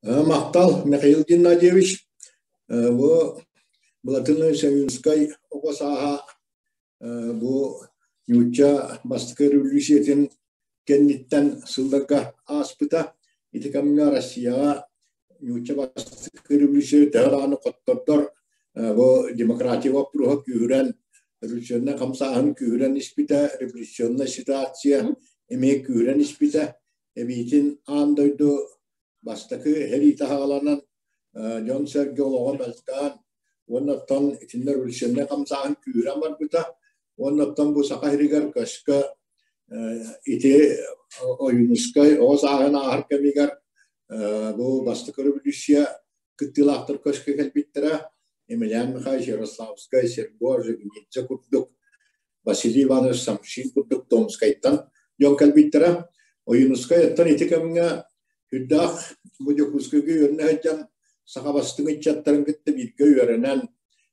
Махтал, Михаил Геннадьевич. Бу Былатыны Савинскай оҕо сааһа бу нуучча бастакы революциятын кэнниттэн сылларга ааспыта. Ити кэмҥэ Россияҕа нуучча бастакы революция төһө даҕаны хоттордор бу демократия боппуруоһа күүһүрэн, революционнай хамсааһын күүһүрэн испитэ, революционнай ситуация эмиэ күүһүрэн испитэ. Эбиитин аан дойду бастакы сэрии таһаҕаланан, дьон-сэргэ олоҕо мөлтөөн, уонна оттон итиннэ революционнай хамсааһын күүһүрэн барбыта. Уонна оттон бу Саха сиригэр көскө ити Ойуунускай оҕо сааһын ааһар кэмигэр бу бастакы революция кыттыылаахтар көскө кэлбиттэрэ. Емельян Михайлович Ярославскай, Серго Жигнидзе курдук, Василий Иванович Самшин курдук Томскайтан дьон кэлбиттэрэ. Ойуунускай оттон ити кэмҥэ үрдээх бу Дьокуускайга үөрэнэ сылдьан саха бастыҥ ыччаттарын кытта бииргэ үөрэнэн,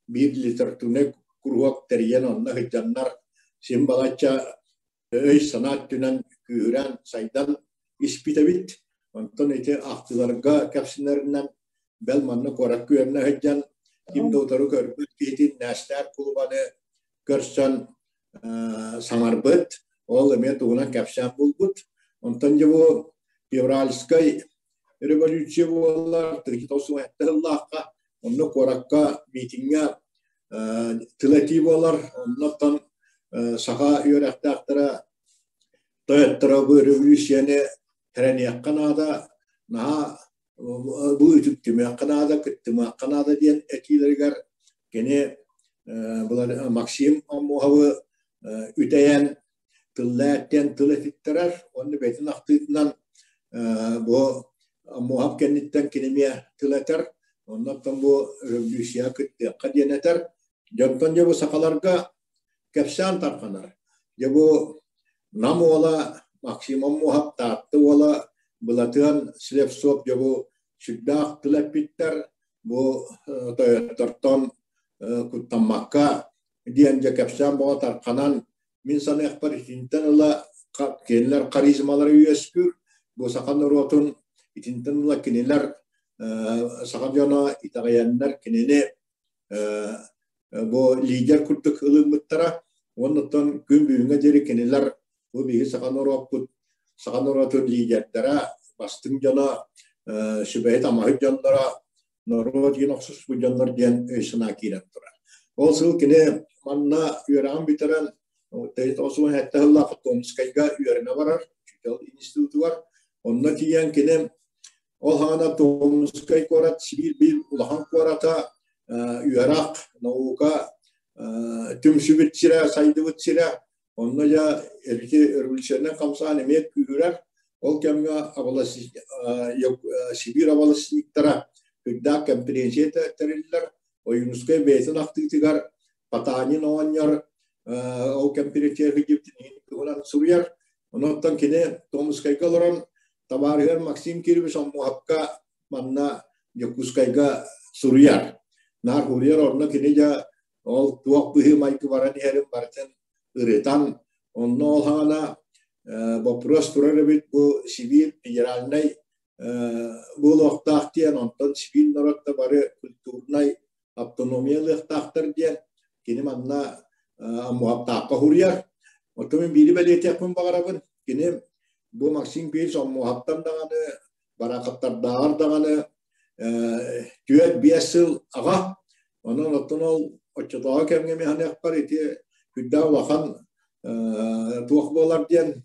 биир литературнай куруһуок тэрийэн онно сылдьаннар син балачча өй-санаа өттүнэн күүһүрэн, сайдан испит эбит. Онтон ити ахтыыларга кэпсэнэринэн, бэл манна куоракка үөрэнэ сылдьан, ким да утары көрбүт киһитин Нээстээр кулубаны көрсөн саҥарбыт, ол эмиэ туһунан кэпсээн булбут. Онтон дьэ бу февральскай революция буоллар, 1997 сыллаахха онно куоракка митиҥҥэ тыл этии буолар. Оннуттан саха үөрэхтээхтэрэ тойотторо бу революцияны тэрэниэххэ наада, наһаа бу үтүктүмүөххэ наада, кыттымыахха наада диэн этиилэригэр кини Максим Аммосовы үтэйэн тыллаат диэн тыл этиттэрэр уонна бэйэтин ахтыытынан бу Аммосов кэнниттэн кини эмиэ тыл этэр, оннуттан бу революция кыттыахха диэн этэр. Дьонтон дьэ бу сахаларга кэпсээн тарҕанар. Дьэ бу Нам уола Максим Аммосов, Таатта уола Былатыан Слепцов дьэ бу сүрдээх тыл эппиттэр, бу тойоттортон куттаммакка диэн дьэ кэпсээн бөҕө тарханан, мин саныахпар итинтэн ыла кинилэр харизмалара үөскүүр, бу саха норуотун итинтэн ыла кинилэр саха дьоно итэҕэйэннэр кинини бу лидер курдук ылыммыттара. Оннуттан күн бүгүҥҥэ диэри кинилэр бу биһиги саха норуоппут, саха норуотун лидердэрэ, бастыҥ дьоно, сүбэһит-амаһыт дьонноро, норуот иин охсуспут дьоннор диэн өй-санаа киирэн турар. Ол сыл кини манна үөрэҕин бүтэрэн, 97 сыллаах Томскайга үөрэнэ барар, учуутал институтугар. Онно тиийэн кини ол хаана Томскай куорат Сибиир биир улахан куората, үөрэх, наука түмсүбүт сирэ, сайдыбыт сирэ. Онно дьэ эбити революционнай хамсаан эмиэ күүһүрэр. Ол кэмҥэ Сибиир областниктара үрдээх кэмпириэнсийэ тэриллэр. Ойуунускай бэйэтин ахтыытыгар Потанин оҕонньор ол кэмпириэнсийэ туһунан суруйар. Онон кини Томскайга олорон табаарыһыгар Максим Кирович Омуоһапка манна Дьокуускайга суруйар. Наар суруйар, онно кини дьэ ол туох быһыы-майгы баран иһэрин барытын ырытан, онно ол хаҥана боппуруос турар эбит бу Сибиир федеральнай буолуохтаах диэн, онтон Сибиир норуотта бары культурнай автономия ылыахтаахтар диэн кини манна Аммуһаптаахха суруйар. Оттон мин биири бэлиэтиэхпин баҕарабын. Кини бу Максим Петрович Оммуһаптан даҕаны, Бараахаптардааҕар даҕаны 4-5 сыл аҕа. Онон оттон ол оччотооҕу кэмҥэ миһаныахпар ити күрдээх улахан туох буолар диэн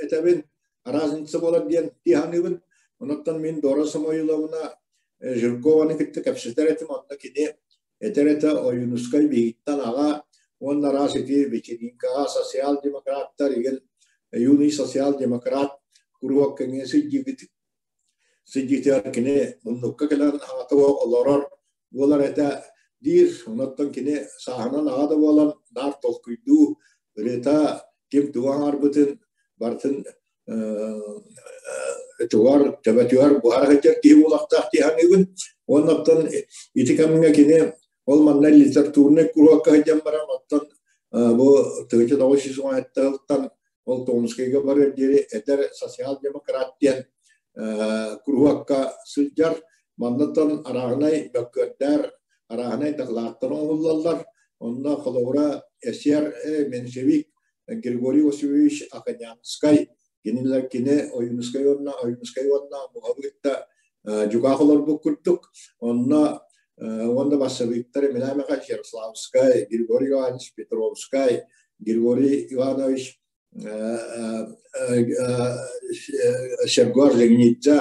этэбин, разница буолар диэн тиһаныыбын. Онон мин Дора Самойловна Жиркованы кытта кэпсэтэр этим, онно кини этэр этэ Ойуунускай биһигиттэн аҕа уонна араас ити вечеринкаҕа социал-демократтар игин юный социал-демократ куруһуок кэҥии сылдьыыгыт сылдьыытыгар кини муннукка кэлэн аҕата олорор буолар этэ диир. Онон кини сааһынан аҕа да буолан наар толкуйдуу, ырыта ким тугу аҥарбытын барытын тугар төбөтүгэр буһара сылдьар киһи буолуохтаах дии саныыбын. Уонна оттон ити кэмҥэ кини ол манна литературнай куруһуокка сылдьан баран, оттон бу 1997 сылтан ол Томскайга барыар диэри эдэр социал-демократ диэн куруһуокка сылдьар. Маннаттан арааһынай бөккүөрдэр, арааһынай дакылааттар оҥоһуллаллар. Онно холобура эсер меньшевик Григорий Васильевич Аконянскай кинилэр кини Ойуунускай уонна Ойуунускай уонна Муҕабы кытта дьукаах олорбут курдук. Онно уонна бассабыыктар Емельян Михайлович Ярославскай, Григорий Иванович Петровскай, Григорий Иванович Сергор Легнидзе,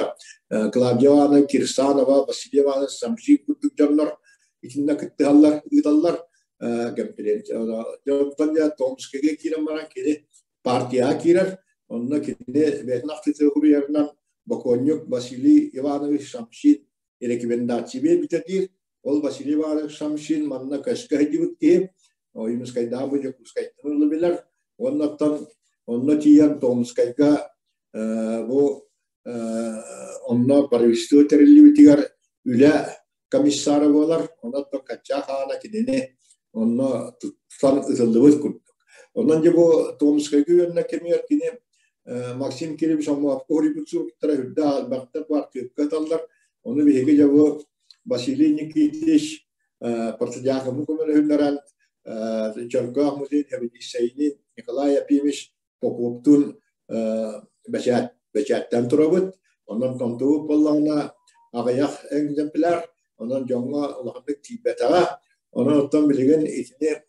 Клавдия Ивановна Кирсанова, Василий Иванович Самсин курдук дьоннор итиннэ кыттыһаллар, ыыталлар конференция. Дьонтон дьэ Томскайга киирэн баран кини партияҕа киирэр. Онно кини бэйэтин ахтыытыгар суруйарынан бокуонньук Василий Иванович Самсин рекомендация биэрбитэ диир. Ол Василий Иванович Самсин манна көскө сылдьыбыт киһи, Ойуунускайдаах бу Дьокуускайтан ыла билэр. Уоннаттан онно тиийэн Томскайга бу онно правительство тэриллибитигэр үлэ комиссара буолар. Онон Каччаах хаана кинини онно тутан ытыллыбыт курдук. Онон дьэ бу Томскайга үөрэнэ кэмигэр кини Максим Кириллович Омуовка уһуйбут суруктара үрдээх элбэхтэр баар кыыкка ыталлар. Ону биһиги дьэ бу Василий Никитич Протодьяконов көмөлөһүннэрэн Чөркөөх музейын эбидиссэйинин Николай Епимович Поповтуун бэчээт бэчээттээн турабыт. Онон томтубут буоллаҕына аҕыйах экземпляр, онон дьоҥҥо улаханнык тиийбэтэҕэ. Онон оттон билигин итини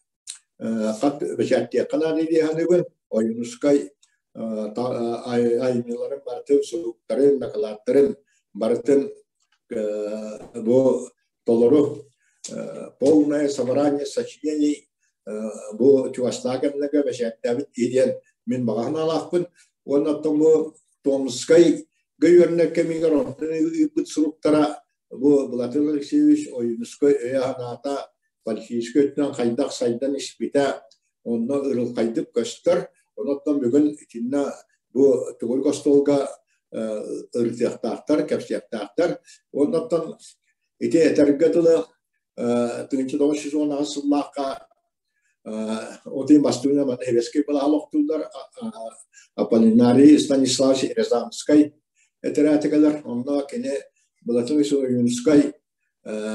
хат бэчээттиэххэ наада дии саныыбын. Ойуунускай айымньыларын барытын, суруктарын, дакылааттарын барытын бу толору полное собрание сочинений бу чугастаах кэмнэргэ бэчээттээбит киһи диэн мин баҕа санаалаахпын. Уонна оттон бу Томскай үөрэнэр кэмигэр онтон ыыппыт суруктара бу Владимир Алексеевич Ойуунускай өйө-санаата политическай өттүнэн хайдах сайдан испитэ онно ырылхайдык көстөр. Онон бүгүн итиннэ бу төгүрүк остуолга ырытыахтаахтар, кэпсиэхтээхтэр. Оннуттан ити этэргэ дылы 1998 сыллаахха отын бастыына манна Хевескэй балаһа олохтууллар Аполлинарий Станиславович Рязанскай этэрээтигэлэр. Онно кини Владимир Ойуунускай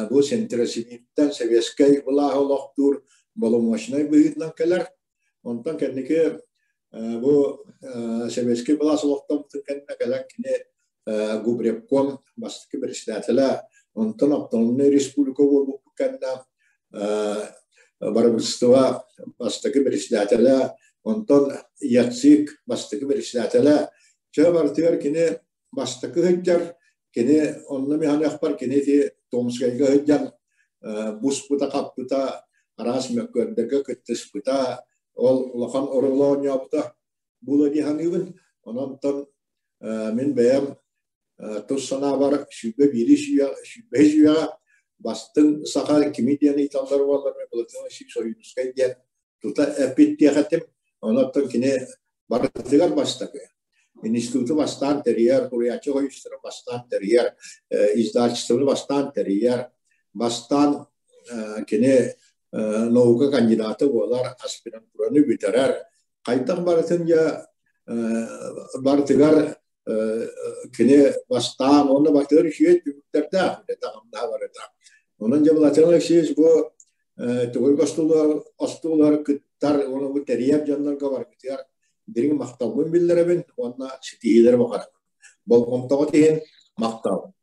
бу Центросибиртэн сэбиэскэй былааһы олохтуур боломуочунай быһыытынан кэлэр. Онтон кэнники бу сэбиэскэй былаас олохтоммутун кэннэ кэлэн кини Губревком бастакы председателэ, онтон автономнай республика буолбуппут кэннэ барыбыстыба бастакы председателэ, онтон ЯЦИК бастакы председателэ. Чэ барытыгар кини бастакы сылдьар, кини онно миһаныахпар кини ити Томскайга сылдьан буспута-хаппыта, араас мөккүөрдэргэ кыттыспыта, ол улахан оруолу оонньообута буолуо дии саныыбын. Онон мин бэйэм тус санаабар 21 сүүрбэһис үйэҕэ бастыҥ саха кими диэн ыйыталлар буоллар Владимир Васильевич Ойуунускай диэн тута эппиттиэх этим. Онон кини барытыгар бастакы. Институту бастаан тэрийэр, суруйааччы хойустары бастаан тэрийэр, издательствоны бастаан тэрийэр, бастаан кини наука кандидата буолар, аспирантураны бүтэрэр. Хайдах барытын дьэ барытыгар кини бастаан уонна барытыгар үчүгэй түмүктэрдээх үлэтэ хамнаһа барыта. Онон дьэ Владимир Алексеевич бу төгүрүк остуолугар кыттар уонна бу тэрийэр дьоннорго барытыгар дириҥ махталбын биллэрэбин уонна ситиһиилэри баҕарабын. Болҕомтоҕут иһин махтал.